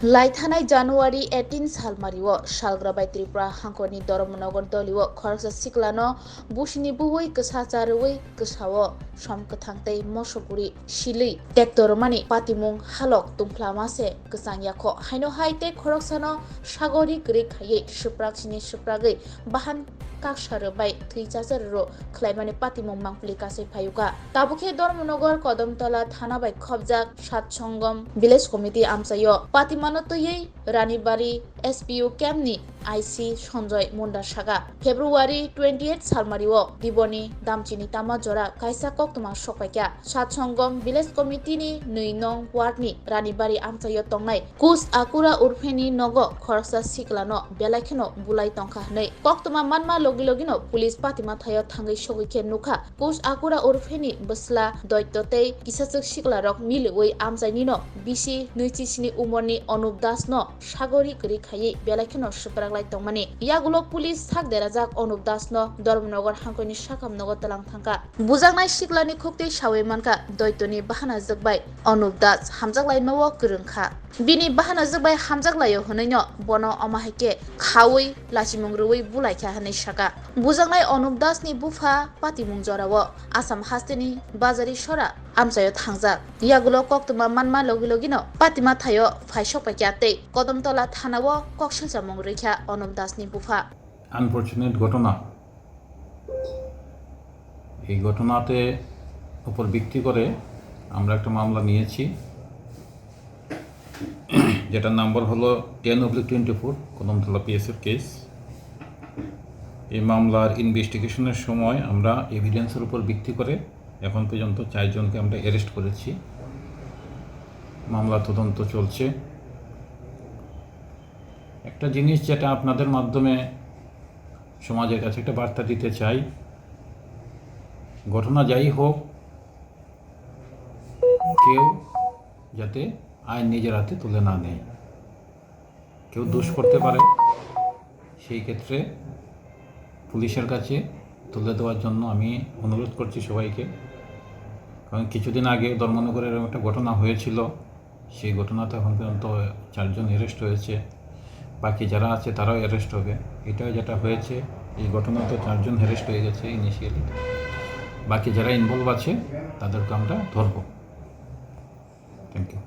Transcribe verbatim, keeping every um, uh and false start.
Laithanai January eighteen salmario salgra bai Tripura hangkorni Dharmanagar dolio khoroksa siklano busini buwi kwsa cha rwui kwsao som kwthang tei mosok guri silwi tekto rwmani patimung halok tungphla ma se kwchang yakho. Haino hai tei khoroksano sagori kwrwi khaiwi swprak sini swpragwi bahan kaksa rwbai thwi cha cha rw khlaimani patimung mangpili kasai phaiuka. Tabukhe Dharmanagar Kodamtola thana bai khopjak Sat Sangam Village Committee amchaio patimano twiwi Ranibari S P U camp ni I C Sanjoy Munda saka, February twenty eight salmario Diboni Damchini tama jora kaisa koktwma sokpaikha. Sat Sangam Village Committee ni nwi nong ward ni Ranibari amchaio tongnai Kus Akura Urpheni nogo khoroksa siklano belai kheno bulai tongkha hwnwi koktwma manma logi logino police patima thaio thangwi sogwi khe nukha. Kus Akura Urpheni bwsla Doitto tei kisachwk siklarok miliwi amchainino bisi nwichi sini umorni Anup Das no sagori kwrwi khaiwi belai kheno swprak lai tongmani. Yagulo police sak derajak Anup Das no Dharmanagar hangkoni sakam nogo twlang thangkha. Bujaknai siklani khuktwi sawi mankha Doittoni bahanajwk bai Anup Das hamjak laimao kwrwngkha. Bini bahanajwk bai hamjak laio hwnwino bono omo hai khe khaui lachimung rwui bulaikha hwnwi saka. Bujaknai Anup Das ni bupha patimung jorao Assam hasteni Bajari Sora amchaio thangjak. Yagulo koktwma manma logi logino patima thaio phaisok paikha tei Kodamtola thanao kok silchamung rwikha Anup Das ni bupha. Unfortunate ঘটনা। এই ঘটনাতে উপর ভিত্তি করে আমরা একটা মামলা নিয়েছি, যেটার নাম্বার হলো ten oblique twenty four, Kadamtala পিএসের কেস। এই মামলার ইনভেস্টিগেশনের সময় আমরা এভিডেন্সের উপর ভিত্তি করে এখন পর্যন্ত চারজনকে আমরা অ্যারেস্ট করেছি। মামলা তদন্ত চলছে। একটা জিনিস যেটা আপনাদের মাধ্যমে সমাজের কাছে একটা বার্তা দিতে চাই, ঘটনা যাই হোক, কেউ যাতে আইন নিজের হাতে তুলে না নেয়। কেউ দোষ করতে পারে, সেই ক্ষেত্রে পুলিশের কাছে তুলে দেওয়ার জন্য আমি অনুরোধ করছি সবাইকে। কারণ কিছুদিন আগে ধর্মনগরে এরকম একটা ঘটনা হয়েছিল, সেই ঘটনাতে এখন পর্যন্ত চারজন অ্যারেস্ট হয়েছে, বাকি যারা আছে তারাও অ্যারেস্ট হবে। এটা যেটা হয়েছে, এই ঘটনাতে চারজন অ্যারেস্ট হয়ে গেছে ইনিশিয়ালি, বাকি যারা ইনভলভ আছে তাদেরকে আমরা ধরবো। Thank you.